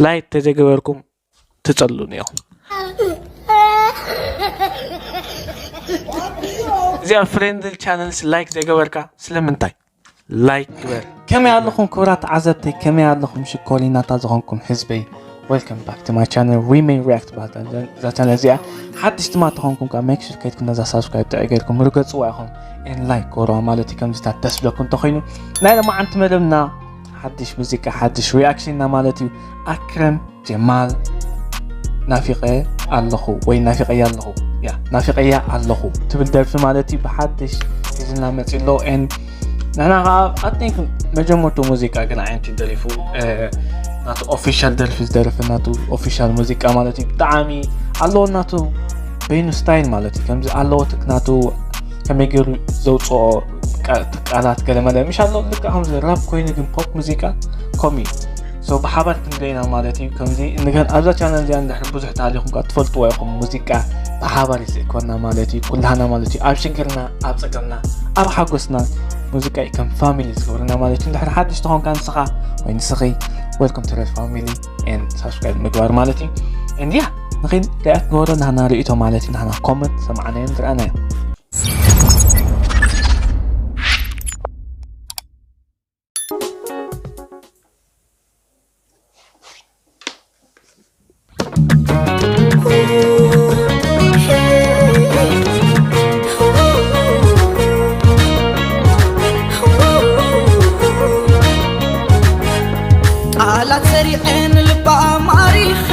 ላይክ ተዘይገበርኩም ትጸሉን እዮም። እዚኣ ፍሬንድሊ ቻነልስ ላይክ ዘይገበርካ ስለምንታይ? ላይክ ግበር። ከመይ ኣለኹም ክቡራት ተዓዘብተይ? ከመይ ኣለኹም ሽኮሪናታት ዝኾንኩም ህዝበይ? Welcome back to my channel, Remain React ትበሃል እዛ ቻነል እዚኣ። ሓድሽ ድማ ተኾንኩም ከዓ make sure ከይድኩም ነዛ ሳብስክራይብ ጥዕ ገይርኩም ርገጽዋ ኢኹም። And ላይክ ጎረዋ ማለት እዩ። ከምዚታት ደስ ብለኩም እንተኾይኑ ናይ ሎማዓንቲ መደብና ሓድሽ ሙዚቃ ሓድሽ ሪኣክሽንና ማለት እዩ። ኣክረም ጀማል ናፊቐ ኣለኹ ወይ ናፊቐያ ኣለኹ፣ ያ ናፊቐያ ኣለኹ ትብል ደርፊ ማለት እዩ። ብሓድሽ ሒዝልና መፂ ኣሎ። And ንሕና ከዓ I think መጀመርቱ ሙዚቃ ግን ዓይነት ደሪፉ፣ እ፣ ናቱ ኦፊሻል ደርፊ ዝደረፈ ናቱ ኦፊሻል ሙዚቃ ማለት እዩ። ብጣዕሚ ኣለዎ ናቱ በይኑ ስታይል ማለት እዩ። ከምዚ ኣለዎ ትክ ናቱ ከመይ ገይሩ ዘውፅኦ ቃ-፣ ቃላት ገለ መለ ምሽ ኣሎ ልክዕ ከምዚ ራፕ ኮይኑ ግን ፖፕ ሙዚቃ ከምኡ እዩ። So ብሓባር ክንሪኦ ኢና ማለት እዩ። ከምዚ ንገን ኣብዛ ቻነል እዚኣ እንድሕር ብዙሕ ተሃሊኹም ከዓ ትፈልጥዎ ኢኹም። ሙዚቃ ብሓባር እዩ ዝእክበና ማለት እዩ። ኩላህና ማለት እዩ። ኣብ ሽግርና፣ ኣብ ፀገምና፣ ኣብ ሓጎስና ሙዚቃ እዩ ከም ፋሚሊ ዝገብረና ማለት እዩ። እንድሕር ሓድሽ ተኾንካ ንስኻ ወይ ንስኺ welcome to the family and subscribe ምግባር ማለት እዩ። And yeah ንኺን ሪኣክት ንገበሮ ናህና ርእይቶ ማለት እዩ። ናህና ኮመንት ሰማዕናዮን ዝረኣናዮ። ቃላት ሰሪዐን ልባ ማሪኸ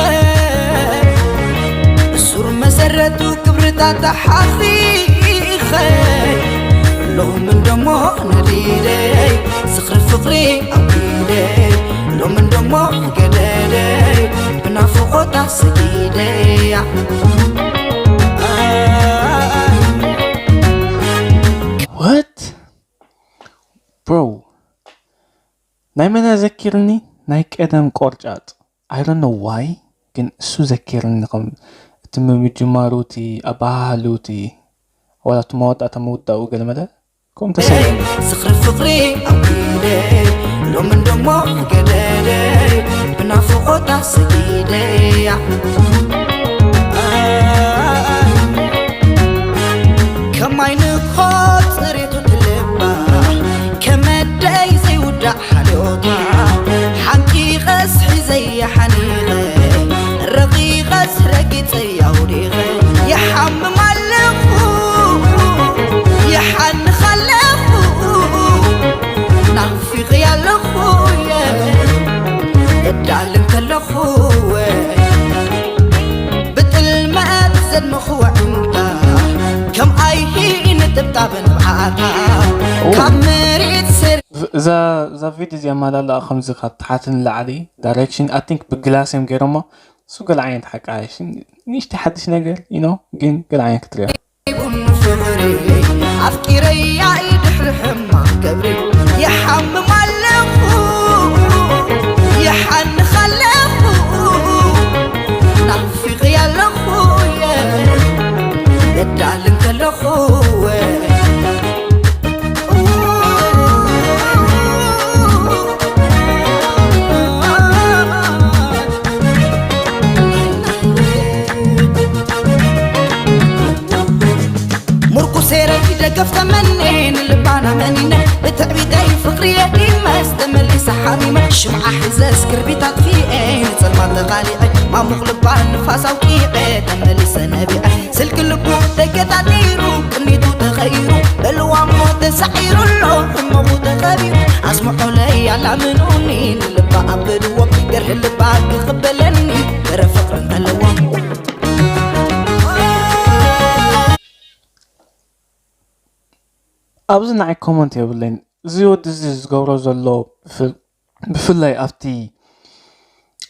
እሱር መሰረቱ ክብርታት ተሓኺኸ ሎም እንደሞ ነዲደይ ዝኽሪ ፍቕሪ ኣውዲደይ ሎም እንደሞ ገደደይ ብናፍቖታ ሰጊደያ። What? Bro ናይ መን ዘኪርኒ ናይ ቀደም ቆርጫጭ I don't know why ግን እሱ ዘኪርኒ ከም እቲ ምምጅማሩ እቲ ኣባሃህሉ እቲ ዋላ እቲ መወዳእታ ምውዳኡ ገለመለ ከም ተሰሚ ዝኽሪ ፍቕሪ ኣውዲደ ሎም እንደሞ ገደደ ብናፍቖታ ሰጊደያ ከማይ ንኮ ጽሬቱ ትልባ ከመደይ ዘይውዳእ ሓልዮታ ሓንቂቐስ ሒዘያ ሓኒቐ ረቒቐስ ረጊጸያ ኣውዲቐ ይሓምም ኣለኹ ይሓንኽ ኣለኹ ናፊቐያ ኣለኹ እዳልን ከለኹ ብጥልመት ዘድመኽዎ ዕምታ ከም ኣይሂ ንጥብጣብ ንብዓታ ካብ መሬት ስር እዛ እዛ ቪድ እዚኣ ማላላ ከምዚ ካብ ታሕቲ ንላዕሊ ዳይሬክሽን I think ብግላስ እዮም ገይሮሞ እሱ ገለ ዓይነት ሓቃሽን ንሽቲ ሓድሽ ነገር you know ግን ገለ ዓይነት ክትሪኦ ይኩን ፍቕሪ ኣፍቂረያ ድሕሪ ሕማቕ ገብሪ ይሓምም ኣለኹ ይሓንኽ ኣለኹ ናፊቐያ ኣለኹ እዳልን ከለኹ ምርኩስ ኤረይ ደገፍ ተመኔ ንልባና መኒነ ብትዕቢተይ ፍቕሪ የዲመስ ተመሊሰ ሓሚመ ሽምዓ ሒዘ ስክርቢት ኣጥፊኤ ንጸልማት ተቓሊዐ ማሙቕ ልባ ንፋስ ኣውቂዐ ተመሊሰ ነቢዐ ስልኪ ልቡ ተገጣጢሩ ቅኒቱ ተኸይሩ በልዋ እሞ ተሳዒሩ ኣሎ ሕመቑ ተኸቢሩ ኣስምዖለይ ኣላምኑኒ ንልባ ኣበልዎ ገርሒ ልባ ክቕበለኒ ገረ ፍቕሪ እንተለዎ ኣብዚ ንዓይ ኮመንት የብለይን። እዚ ወዲ እዚ ዝገብሮ ዘሎ ብፍ- ብፍላይ ኣብቲ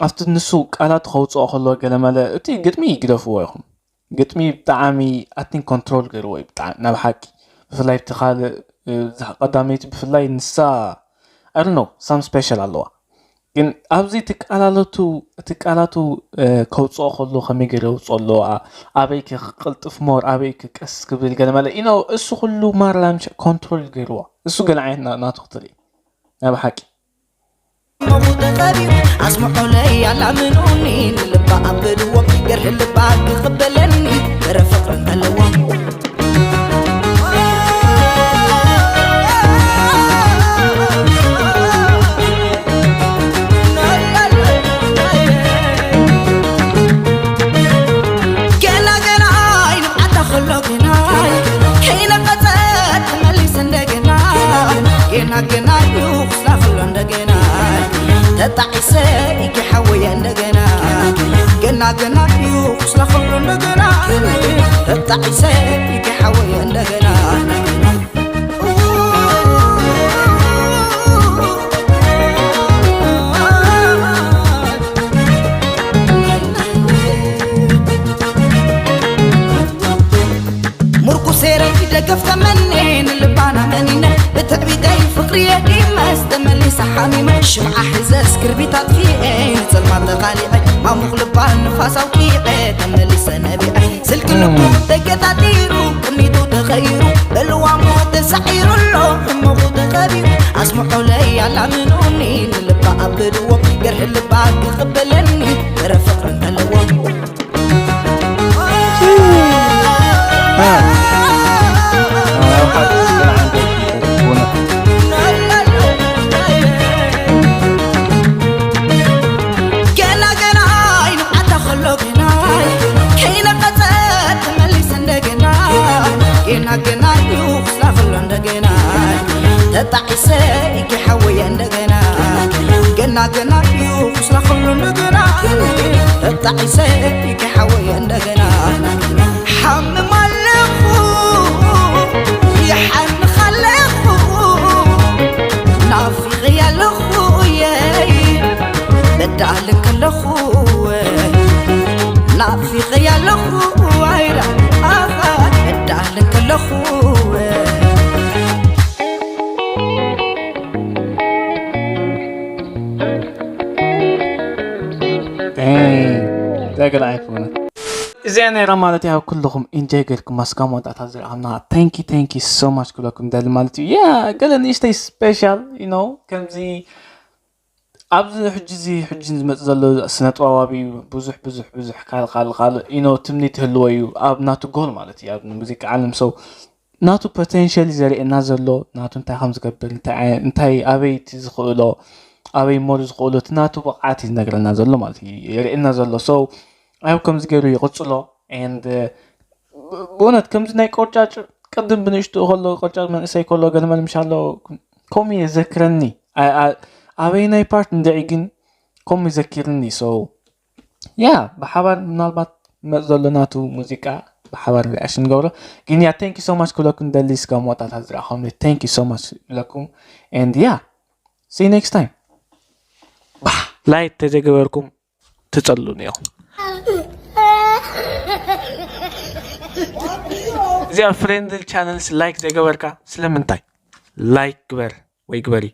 ኣብቲ ንሱ ቃላት ከውፅኦ ከሎ ገለመለ እቲ ግጥሚ ይግደፍዎ ኢኹም። ግጥሚ ብጣዕሚ ኣቲን ኮንትሮል ገይርዎ እዩ ብጣዕሚ ናብ ሓቂ ብፍላይ ብቲ ካልእ እዛ ቀዳመይቲ ብፍላይ ንሳ I don't know some special ኣለዋ። ግን ኣብዚ እቲ ቃላቱ እቲ ቃላቱ ከውፅኦ ከሎ ከመይ ገይሩ የውፅኦ ኣለዋ ኣበይ ክቅልጥፍ ሞር ኣበይ ክቀስ ክብል ገለ መለ you know እሱ ኩሉ ማራ ምሽ ኮንትሮል ገይርዎ እሱ ገለ ዓይነት ናቱ ክትርኢ ናይ ብሓቂ መኹ ተኸቢቡ ኣስምዑለይ ኣላምኑኒ ንልባ ኣብድዎ ገርህ ልባ ክቕበለኒ ገረ ፍቕሪ እንተለዎ ገና ገና ይንብዓታ ከሎ ገና ከይነቐጸት ተመሊሰ እንደገና ገና ገና እዩ ክስላ ከሎ እንደገና ተጣዒሰ ይኪሓወየ እንደገና ገና ገና እዩ ክስላ ከሎ እንደገና ተጣዒሰ ይኪሓወየ እንደገና ሙርኩ ሴረይ ደገፍ ተመኔ ንልባና መኒነ ብትዕቢተይ ፍቅሪ የዲመስ ተመሊሳ ሓሚመ ሽምዓ ሒዘ ስክርቢት ኣጥፊኤ ንጸልማት ተኻሊዐ ማሙኽ ልባ ንፋስ ኣውቂዐ ተመሊሰ ነቢዐ ስልኪ ልቡ ተገጣጢሩ ቅኒቱ ተኸይሩ በልዋ ሞ ተሳዒሩ ኣሎ እምቑ ተኸቢሩ ኣስምዑለይ ኣላምኑኒ ንልባ ኣብድዎ ገርህ ልባ ክቕበለኒ ገረ ፍቅሪ እንተለዎ ገና ገና ይንዓታ ከሎ ገና ከይነቀጸ ተመሊሰ እንደገና ገና ገና እዩ ክስላ ከሎ እንደገና ተጣዒሰ ይኪሓወየ እንደገና ገና ገና እዩ ክስላ ከሎ እንደገና ተጣዒሰ ይኪሓወየ እንደገና ሓምም ኣለኹ ይሓንኽ ኣለኹ ናፊቐያ ኣለኹ የይ እዳልን ከለኹ ናፊቐያ ኣለኹ ኣይዳ ኣኻ እዳልን ከለኹ ዘገዳ ኣይኮነ እዚኣ ነይራ ማለት እያ ኩልኹም ኢንጆይ ጌርኩም ኣስካብ መወዳእታ ዝረኣና thank you thank you so much ክብለኩም ደሊ ማለት እዩ ያ ገለ ንእሽተይ special you know ከምዚ ኣብዚ ሕጂ እዚ ሕጂ ዝመጽእ ዘሎ ስነ ጥበባዊ ብዙሕ ብዙሕ ብዙሕ ካልእ ካልእ ካልእ you know ትምኒት ይህልዎ እዩ ኣብ ናቱ ጎል ማለት እዩ ኣብ ሙዚቃ ዓለም so ናቱ ፖቴንሻል እዩ ዘርእየና ዘሎ ናቱ እንታይ ከም ዝገብር እንታይ ኣበይ እቲ ዝኽእሎ ኣበይ ሞር ዝኽእሎ እቲ ናቱ ብቕዓት እዩ ዝነግረና ዘሎ ማለት እዩ የርእየና ዘሎ so I hope ከምዚ ገይሩ ይቕጽሎ and ብእውነት ከምዚ ናይ ቆርጫጭ ቅድም ብንእሽትኡ ከሎ ቆርጫጭ መንእሰይ ከሎ ገለመል ምሽ ኣሎ ከምኡ የዘክረኒ ኣበየናይ ፓርት እንድዒ ግን ከምኡ ይዘኪርኒ so yeah ብሓባር ምናልባት መፅ ዘሎ ናቱ ሙዚቃ ብሓባር ሪኣክሽን ንገብሮ ግን yeah thank you so much ክብለኩም ደሊ እስካብ መወዳእታ ዝረኣኹምኒ thank you so much ይብለኩም and yeah see you next time ላይክ ተዘይገበርኩም ትፀልኡኒ ኢኹም እዚኣ ፍሬንድል ቻነልስ ላይክ ዘይገበርካ ስለምንታይ ላይክ ግበር ወይ ግበሪ